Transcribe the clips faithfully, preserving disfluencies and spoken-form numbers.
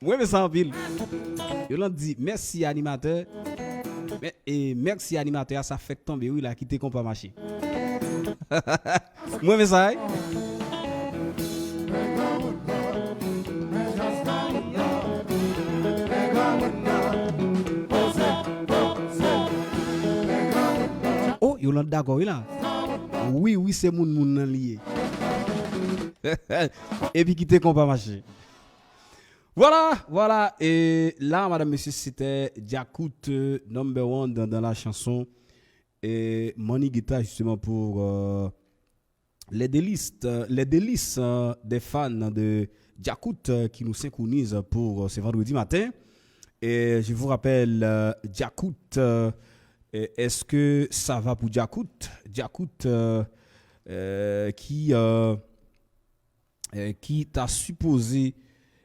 Mwen renmen sa anpil. Yolande di, mèsi animatè. Mè, e, mèsi animatè a, sa fèk tonbe wi la, kite konpa mache. Mwen renmen sa wi. Oh, Yolande dakò wi la. Wi, wi, se moun moun nan li ye. Epi kite konpa mache. Voilà, voilà. Et là, madame, monsieur, c'était Djakout, euh, number one dans, dans la chanson. Et Money Guitar, justement, pour euh, les délices, euh, les délices euh, des fans de Djakout euh, qui nous synchronisent pour euh, ce vendredi matin. Et je vous rappelle, euh, Djakout, euh, est-ce que ça va pour Djakout? Djakout euh, euh, qui euh, eh, ki ta sipoze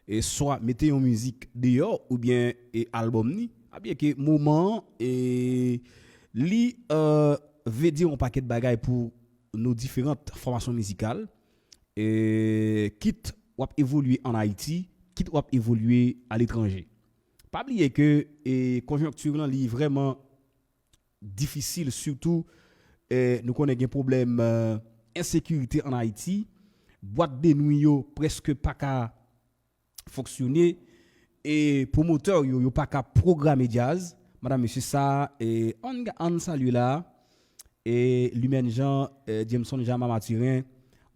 eh, swa mete yon mizik deyò oubyen eh, albòm ni, abyen ke moman an eh, li eh, vle di yon pakèt bagay pou nou diferan fòmasyon mizikal, eh, kit w ap evolye ann Ayiti, kit w ap evolye aletranje. Pa bliye ke eh, konjonkti lan li vrèman difisil, sitou eh, nou konnen gen pwoblèm eh, ensekirite ann Ayiti. Bwat de nwi yo prèske pa ka fonksyone. E pwomotè yo, yo pa ka pwograme djaz. Madam, mesye, sa, e ann, ann salye la. E Lumène Jean, eh, Jameson Jama Mathurin,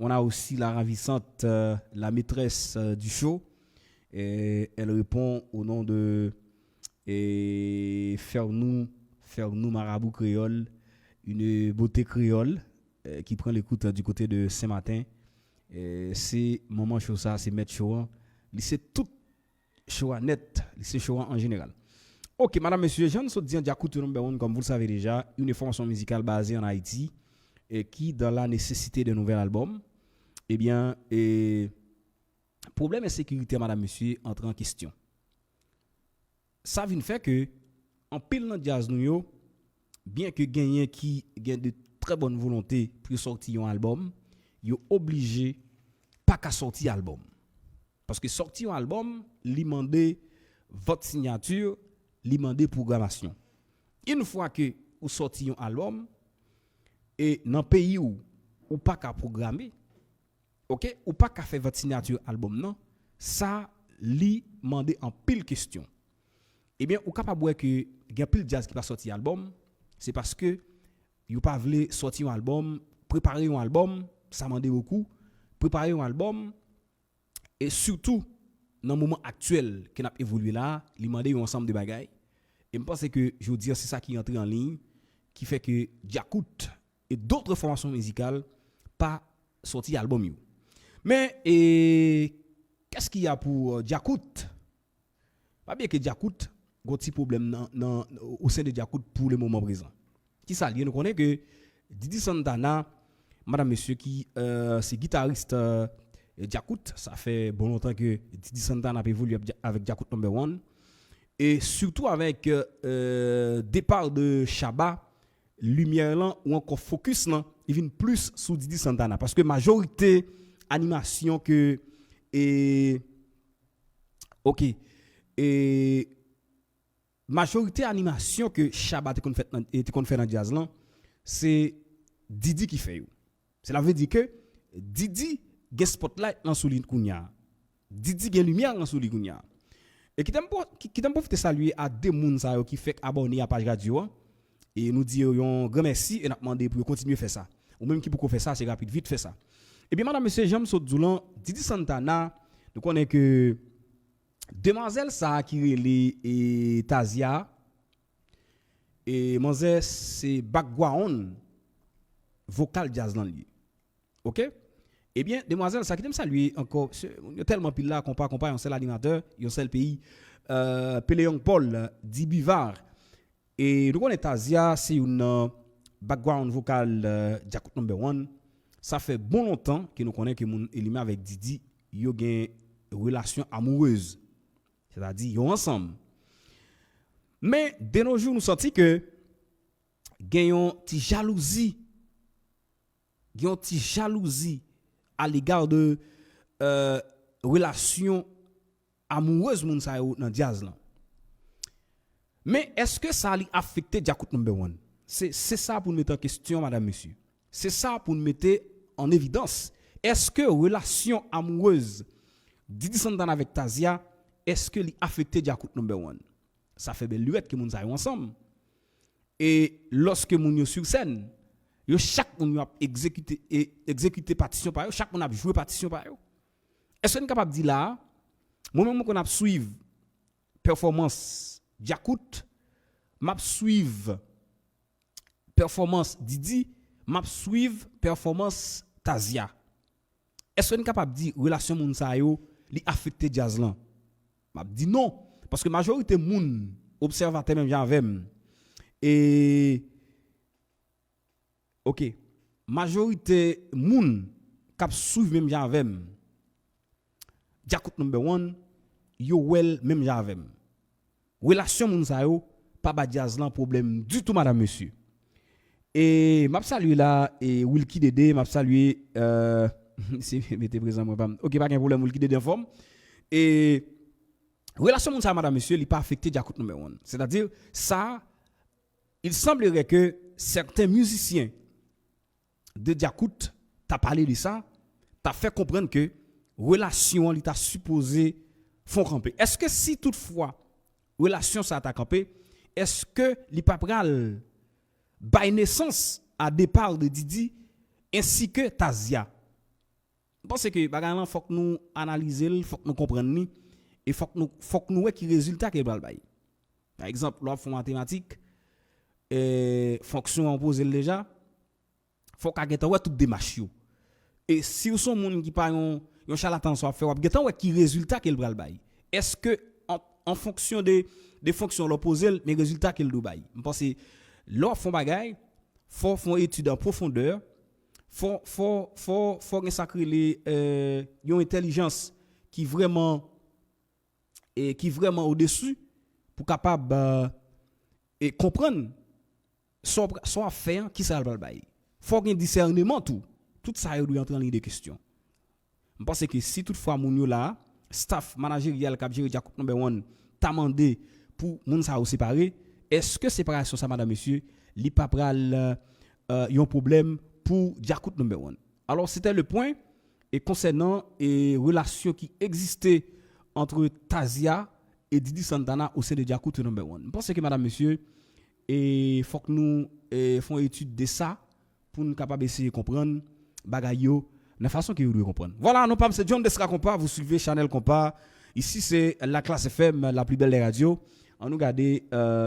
on a aussi la ravissante, euh, la maîtresse euh, du show. Et elle répond au nom de et Fernou, Fernou Marabout Créole, une beauté créole euh, qui prend l'écoute euh, du côté de Saint-Martin. Euh, se manman show sa, se mèt show an. Li se tout show a nèt, li se show an an jeneral. Ok, madam, mesye, jan n sot di an, Djakout number one, comme vous le savez déjà, une formation musicale basée en Haïti et qui, dans la nécessité d'un nouvel album, eh bien, eh, pwoblèm ensekirite a, madam, mesye, antre an kesyon. Sa vin fè ke anpil nan djaz nou yo, byen ke genyen ki gen de trè bòn volonte pou yo sòti yon albòm, yo oblije pa ka sòti albòm. Paske sòti yon albòm, li mande vant sinyati, li mande pwogramasyon. Yon fwa ke ou sòti yon albòm, e nan peyi w, ou pa ka pwograme, ok, ou pa ka fè vant sinyati albòm nan, sa li mande anpil kesyon. Ebyen, ou kapab wè ke gen anpil djaz ki pa sòti albòm, se paske yo pa vle sòti yon albòm, prepare yon albòm, sa mande bokou, prepare yon albòm, e sitou nan moman aktyèl ke n ap evolye la, li mande yon ansanm de bagay. E m panse ke jodi a, se sa ki antre an liy, ki fè ke Djakout e dòt fòmasyon mizikal pa sòti albòm yo. Men, e, qu'est-ce qu'il y a pour euh, Djakout? Pa bliye ke Djakout gon ti pwoblèm nan, nan, au sein de Djakout pour le moment présent. Ki sa l ye? Nou konnen ke Didi Santana, madam, mesye, ki euh, se gitaris euh, Djakout, sa fè bon lontan ke Didi Santana ap evolye avèk Djakout number one. E sitou avèk euh, depa de Shabba, limyè lan ou ankò fokis lan, li vin plis sou Didi Santana. Paske majorite animasyon ke, e, ok, e, majorite animasyon ke Shabba te konn fè nan, te konn fè nan djaz lan, se Didi ki fè yo. Sela vle di ke Didi gen spotlight lan sou li kounye a. Didi gen limyè lan sou li kounye a. E kite m, kite m pwofite salye a de moun sa yo ki fèk abòne a paj radyo an. E nou di yo yon gran mèsi e n ap mande pou yo kontinye fè sa. Ou menm ki poko fè sa, se rapid, vit fè sa. Ebyen, madam, mesye, jan m sot di w lan, Didi Santana, nou konnen ke demwazèl sa a ki rele e, Tazia, e manzè se background vokal djaz lan li ye. Ok? Ebyen, demwazèl sa, kite m salye ankò, se, yo tèlman pil la, konpa, konpa, yon sèl animatè, yon sèl peyi, euh, Pele Young Paul, Di Bivar. E nou konnen Tazia se youn nan background vokal euh, Djakout number one. Sa fè bon lontan ke nou konnen ke moun Elime avèk Didi, yo gen relasyon amourez. Sètadi, yo ansanm. Men, de nos jours, nou santi ke gen yon ti jalouzi, gen yon ti jalouzi a légard de euh, relasyon amourez moun sa yo nan djaz lan. Men èske sa li afekte Djakout number one? Se se sa pou n mete an kesyon, madanm, mesye. Se sa pou n mete an evidans. Èske relasyon amourez Didi Santana avèk Tazia, èske li afekte Djakout number one? Sa fè bèl lirèt ke moun sa yo ansanm. E lòske moun yo sou sèn, yo chak moun yo ap egzekite, e, egzekite patisyon pa yo, chak moun ap jwe patisyon pa yo. Èske n kapab di la a, mwen menm mwen konn ap swiv pèfòmans Djakout, m ap swiv pèfòmans Didi, m ap swiv pèfòmans Tazia. Èske n kapab di relasyon moun sa yo li afekte djaz lan? M ap di non, paske majorite moun, obsèvatè menm jan avè m, e, ok, majorite moun k ap swiv menm jan avè m, Djakout number one, yo wè l menm jan avè m. Relasyon moun sa yo pa ba djaz lan pwoblèm ditou, madanm, mesye. E m ap salye la, e Wilky Dede, m ap salye, euh, se mete prezan mwen pa m. Ok, pa gen pwoblèm, Wilky Dede anfòm. E relasyon moun sa yo, madanm, mesye, li pa afekte Djakout number one. Sètadi, sa, il semblerait que certains musiciens de Djakout ta pale de sa, ta fè konprann ke relasyon an li ta sipoze fon kanpe. Èske si toutfwa relasyon sa ta kanpe, èske li pa pral bay nesans a depa de Didi ensi ke Tazia? M panse ke bagay lan fòk nou analize l, fòk nou konprann li, e fòk nou, fòk nou wè ki rezilta ke l pral bay. Pa egzanp, lè w ap fè yon matematik, e, fonksyon an poze l deja, fò w ka gentan wè tout demach yo. E si w se yon moun ki pa yon, yon chalatan nan sa w ap fè, w ap gentan wè ki rezilta ke l pral bay. Èske an, an fonksyon de, de fonksyon lè w poze l, men rezilta ke l dwe bay? M panse, lè w ap fè yon bagay, fò w fè yon etid an pwofondè, fò, fò, fò, fò gen sa k rele, e, yon entèlijans ki vrèman, e, ki vrèman odesi pou kapab, e, e, konprann sa w, sa w ap fè an, kisa l pral bay. Fò w gen disèneman tou. Tout sa yo dwe antre an liy de kesyon. M panse ke si toutfwa moun yo la, staff manajeryal k ap jere Djakout number one ta mande pou moun sa yo separe, èske separasyon sa, madanm, mesye, li pa pral, e, yon pwoblèm pou Djakout number one? Alors, c'était le point, e, konsènan, e, relasyon ki egziste entre Tazia e Didi Santana au sein de Djakout number one. M panse ke, madanm, mesye, e fòk nou, e, fè yon etid de sa pou n kapab eseye konprann bagay yo nan fason ke yo dwe konprann. Voilà, non pa m se John Desra Compas, vous suivez Chanel Compas. Ici c'est la Classe F M, la plus belle des radios. Ann nou gade, euh,